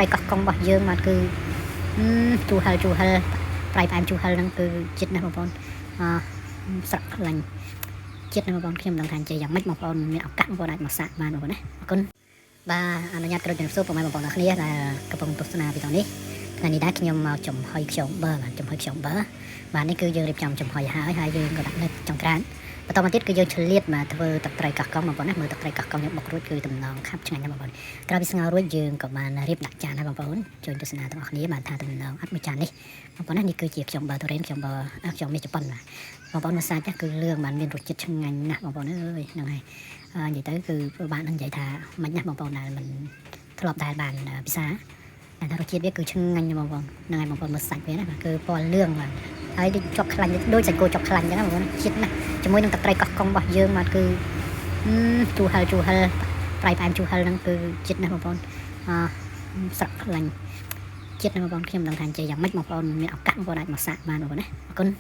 ត្រីកោះកុងរបស់យើងបាទគឺជូរហិលជូរហិលប្រៃផ្អែមជូរហិលហ្នឹងគឺជាតិណាស់បងប្អូនអស្រក់ខ្លាញ់ជាតិណាស់បងប្អូនខ្ញុំមិនដឹងថានិយាយយ៉ាងម៉េចបងប្អូនមានឱកាសបងប្អូនអាចមកសាកបានបងប្អូនណាអរគុណបាទអនុញ្ញាតក្រុមជំរាបសួរពុកម៉ែបងប្អូនទាំងគ្នាដែលកំពុងទស្សនាវីដេអូនេះថ្ងៃនេះដែរខ្ញុំមកចំហុយខ្យងប័របាទចំហុយខ្យងប័របាទនេះគឺយើងរៀបចំចំហុយហើយហើយយើងក៏ដាក់នៅចង្ក្រានបន្តមកទៀតគឺយើងឆ្លៀតមកធ្វើទឹកត្រីកោះកុងបងប្អូនណាមើលទឹកត្រីកោះកុងយើងបុករួចគឺតំណងខាប់ឆ្ងាញ់ណាស់បងប្អូនក្រោយពីស្ងោររួចយើងក៏បានរៀបដាក់ចានហើយបងប្អូនជួយទស្សនាទាំងអស់គ្នាបានថាតំណងអត់មួយចាននេះបងប្អូនណានេះគឺជាខ្យងប័រទុរេនខ្យងប័រខ្យងមាសជប៉ុនបាទបងប្អូនមកសាច់គឺលឿងបានមានរសជាតិឆ្ងាញ់ណាស់បងប្អូនអើយហ្នឹងហើយនិយាយទៅគឺពិបាកនឹងនិយាយថាមិនណាស់បងប្អូនដែលមិនធ្លាប់ដែលបានពិសាតែថារសជាតិវាគឺឆ្ងាញ់ណាស់បងប្អូនហ្នឹងហើយបងប្អូនមើលសាច់វាណាបាទគឺពណ៌លឿងបាទហើយដូចជាប់ខ្លាញ់ដូចសាច់គោជាប់ខ្លាញ់អញ្ចឹងណាបងប្អូនជាតិណាស់ជាមួយនឹងទឹកត្រីកោះកុងរបស់យើងបាទគឺជូរហិលជូរហិលប្រៃផ្អែមជូរហិលហ្នឹងគឺជាតិណាស់បងប្អូនអស្រក់ខ្លាញ់ជាតិណាស់បងប្អូនខ្ញុំមិនដឹងថានិយាយយ៉ាងម៉េចបងប្អូនមានឱកាសបងប្អូនអាចមកសាកបានបងប្អូនណាអរគុណ។